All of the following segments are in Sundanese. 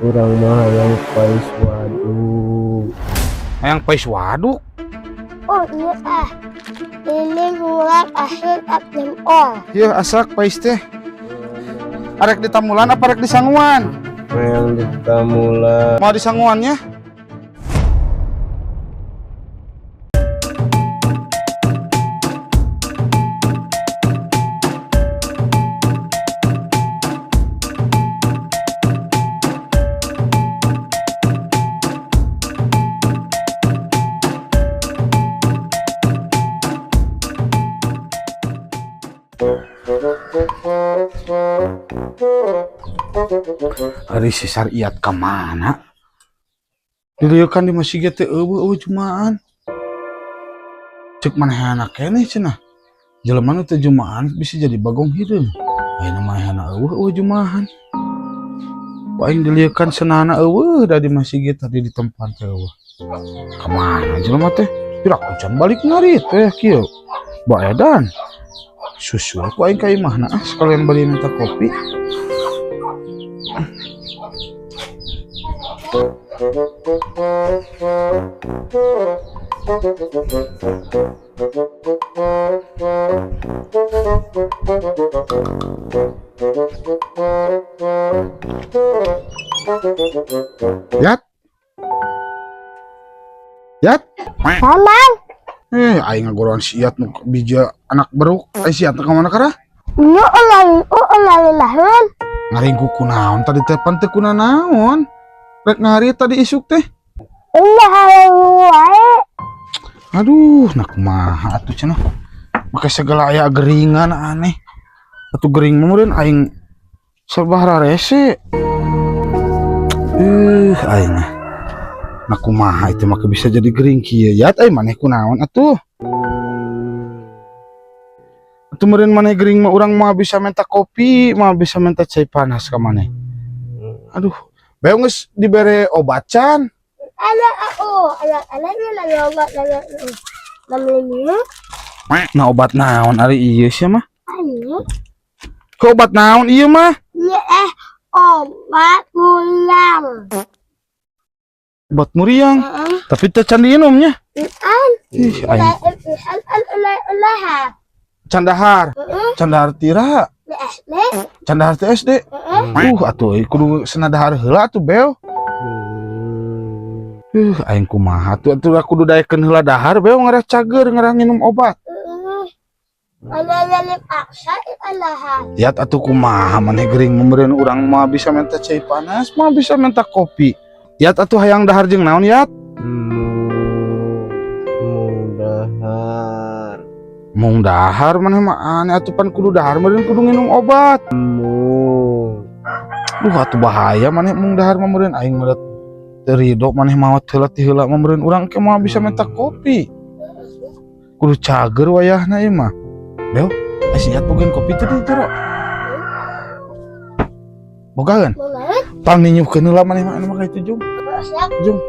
Urang mah hayang pais waduk. Hayang pais waduk. Oh iya ah. Ini bulan akhir April. Iya asak pais teh. Arek ditamulan apa arek disanguan? Hayang ditamulan. Mau disanguannya? Ari si Sariat ka mana? Dilieukan di masjid teh eueuh eueuh jumaan. Cek manehna keneh cenah. Jelema nu teu jumaan bisa jadi bagong hideung. Ayeuna manehna eueuh eueuh jumahan. Ku aing dilieukan senana eueuh da di masjid tadi di tempat teh eueuh. Ka mana jelema teh? Piraku can balik ngarit teh kieu. Baedan. Susul ku aing ka imahna ah sekalian bali minta kopi. Yat. Yat. Saman. Eh, aing ngagoroan si Iyat nu bija anak beruk. Eh, si Iyat ka mana kara? Nu ulah ulah lahun. Ngaringku kunaon tadi teh pan teu kunanaon. Rek ngari tadi isuk teh. Ini hayang wae. Aduh, nah kumaha atuh cenah. Make segala aya geringan aneh. Atuh gering mah meureun aing serba rarese. Aing. Nah kumaha itu make bisa jadi gering kieu. Yat ai maneh kunaon atuh. Atuh meureun maneh gering mah urang mah bisa minta kopi, mah bisa minta cai panas ka maneh. Aduh, beung geus dibere obat can. Ala aku, ala ala ala ala ala ala. Nah obat naon ari ieu sia mah? Ayo. Ke obat naon ieu mah? Ini obat muriang. Obat muriang. Heeh. Tapi teu can diinumnya. An. Ih, aing Ulah. can dahar. Heeh. Can dahar tira. SD. Can dahar teh SD. Heeh. Atuh kudu sena dahar heula atuh beo. Aing kumaha atuh atuh kudu daekeun heula dahar beo ngarah cager ngarah nginum obat. Heeh. Ala ala paksa alaha. Yat atuh kumaha maneh gering meureun urang mah bisa minta cai panas, mah bisa minta kopi. Yat atuh hayang dahar jeung naon yat? Mung dahar. Mung dahar maneh mah aneh atuh pan kudu dahar meureun kudu nginum obat. Mung. Duh atuh bahaya maneh mung dahar mah meureun aing meureut teu rido maneh maot heula ti heula mah meureun urang ke moal bisa minta kopi. Kudu cager wayahna ieu mah. Beo, eh si Yat bogaeun kopi teh di jero. Bogaeun? Boleh. Pang ninyuhkeun heula maneh mah anu mah ka itu jung. Siap. Jung.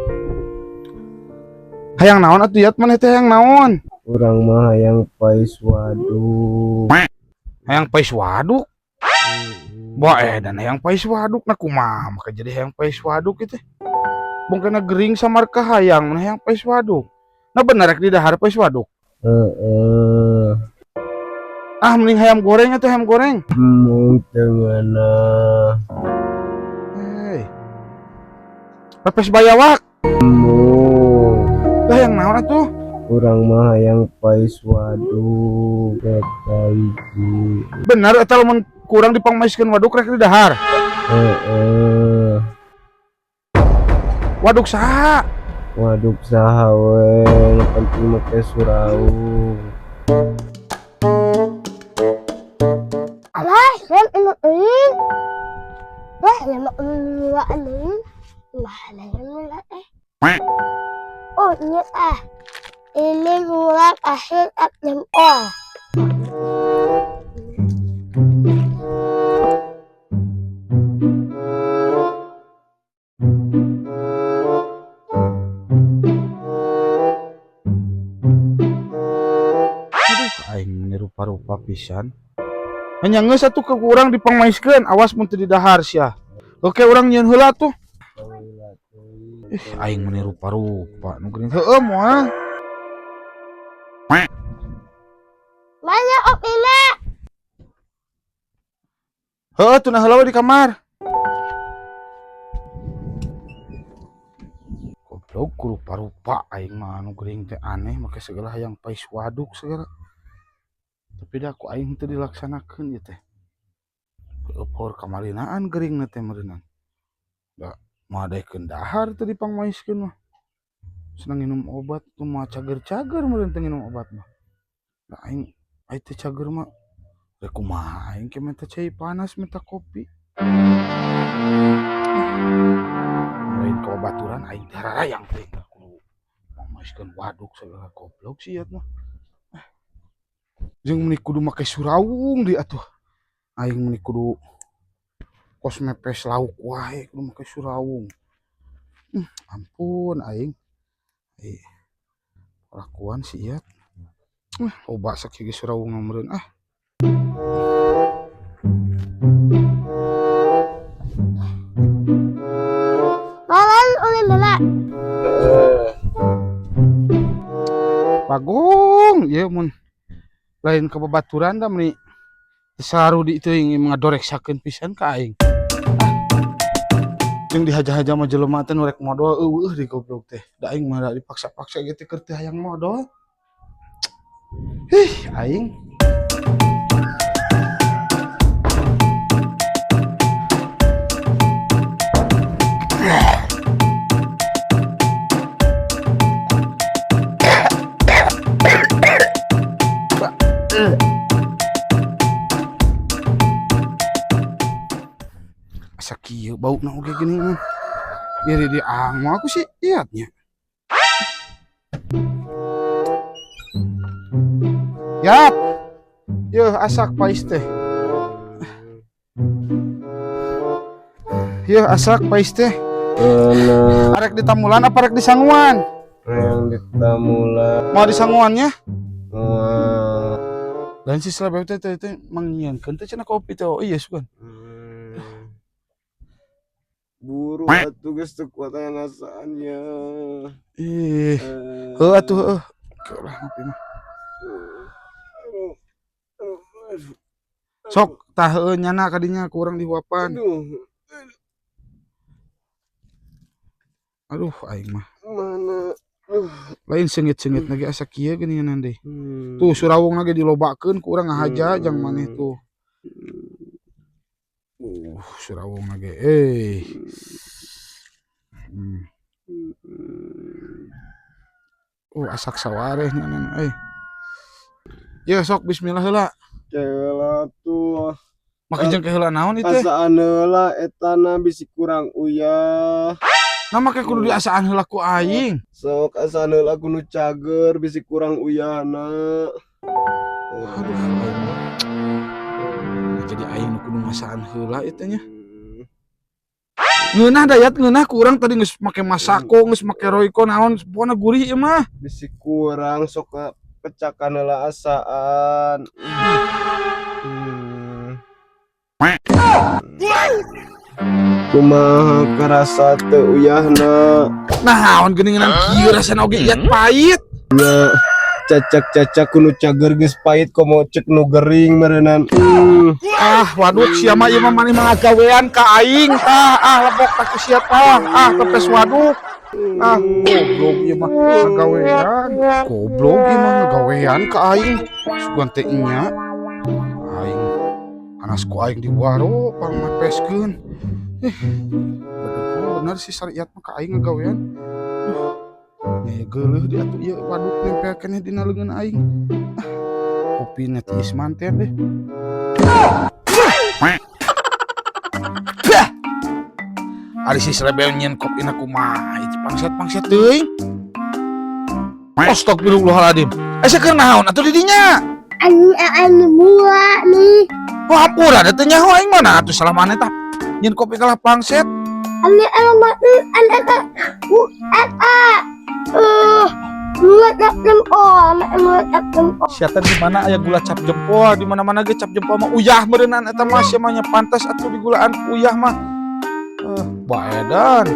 Hayang naon atuh Yat maneh teh hayang naon? Urang mah hayang pais waduk. Hayang pais waduk. Bae dan hayang pais waduk nah kumaha maka jadi hayang pais waduk itu. Bongkena gering samar ka hayang maneh hayang pais waduk. Nah bener rek di dahar pais waduk. Heeh. Ah mending hayam goreng atuh hayam goreng. Mung teu ngeunah. Hei. Pepes bayawak. Mung. Lah hayang naon atuh? Urang mah hayang pais waduk eta hiji. Bener eta lamun kurang dipangmaiskeun waduk rek di dahar. Heeh. Waduk saha? Waduk saha we, nu penting make suraung. Alah, yang ini ini. Wah, yang ini ini. Wah, yang ini. Oh, ini ah. Ini bulan akhir April. Aduh, aing ini rupa-rupa pisan. Hanya geus atuh ke urang dipangmaiskeun, awas mun teu didahar sia. Oke, urang nyieun heula tuh. Ih, aing meni rupa-rupa nu geuning. Heueuh moal. Mana opina? Heueuh, tunah heula we di kamar. Goblok, ku rupa-rupa aing mah anu geuning teh aneh make segala hayang pais waduk segala. Tapi da ku aing teu dilaksanakeun ieu teh. Heueuh, power kamarinaan geuringna teh meureunan. Da moal daekeun dahar teu dipangmaiskeun mah. Senang minum obat tuh moal cager-cager meureun teh nginum obat mah. Da aing aing teu cager mah rek kumaha aing ke minta cai panas, minta kopi. Lain ka babaturan aing teh hararayang teuing da kudu mangmaiskeun waduk segala, goblok sih ieu mah. Jeung meuni kudu make surawung deui atuh. Aing meuni kudu kos mepes lauk wae kudu make surawung. Ampun aing. Ih, kalakuan si Iyat. Loba sakieu ge surawung mah meureun ah. Malan ulin heula. Bagong ieu mun lain ka babaturan da meuni sarudi teuing ngadoreksakeun pisan ka aing. Jeung dihaja-haja mah jelema teh nu rek modol eueuh di goblok teh. Da aing mah da dipaksa-paksa ge teh keur teu hayang modol. Ih, aing. Asa kieu bauna oge geuning mah. Iri di angmo aku sih iatnya. Yap. Yeuh asak pais teh. Yeuh asak pais teh. Enak. Arek ditamulan apa arek disanguan? Yang ditamulan. Mau disanguannya? Moal. Lain si selebeb teh teh teh mangnyieunkeun teh cenah kopi teh. Oh iya sugan. Buru atuh geus teu kuat ngasaannya. Ih. Heuh atuh heuh. Oke lah ngopi mah. Sok tah heueuh nyana kadinya kurang dihuapan. Aduh. Aduh aing mah. Mana? Lain seungit-seungit lagi asa kieu geuningan deui. Tuh surawung lagi dilobakeun ku urang ngahaja jang maneh tuh. Surawung lagi. Asak sawareh nyanan euy. Ye sok bismillah heula. Heula tuh. Make jeung heula naon ieu teh? Asaan heula etana bisi kurang uyah. Nah make kudu diasaan heula ku aing. Sok asaan heula ku nu cager bisi kurang uyahna. Aduh, aing mah. Jadi aing nu kudu ngasaan heula ieu teh nya. Ngeunah dayat ngeunah ku urang tadi geus make masako, geus make royco naon pokona gurih ieu mah. Bisi kurang sok pecakan heula asaan. Kumaha kerasa teu uyahna? Nah, naon geuningan kieu rasana oge iat pahit. Nya cacak-cacak ku nu cager geus pahit komo cek nu gering meureunan. Ah, waduk sia mah ieu mah maneh mah ngagawean ka aing tah. Ah, lepok tah ku sia tah. Ah, tepes waduk. Ah, goblok ieu mah ngagawean. Goblok ieu mah ngagawean ka aing. Sugan teh nya. Aing panas ku aing diwaro pangmepeskeun. Bener si syariat mah ka aing ngagawean. Nya geuleuh di atuh ieu waduk nempel keneh dina leungeun aing. Ah, kopina tiis manten deh. Ari si selebel nyieun kopina kumaha ieu pangset-pangset teuing. Astagfirullahaladzim. Saeur naon atuh di dinya? Anu anu mula nih. Wah, hampura da teu nyaho aing mana atuh salah maneh tah. Nyieun kopi kalah pangset. Anu anu anu anu u a gula cap jempol, gula cap jempol. Sia teh di mana aya gula cap jempol, di mana-mana ge cap jempol mah uyah meureunnan eta mah sia mah nya pantas atuh digulaan uyah mah. Baedan.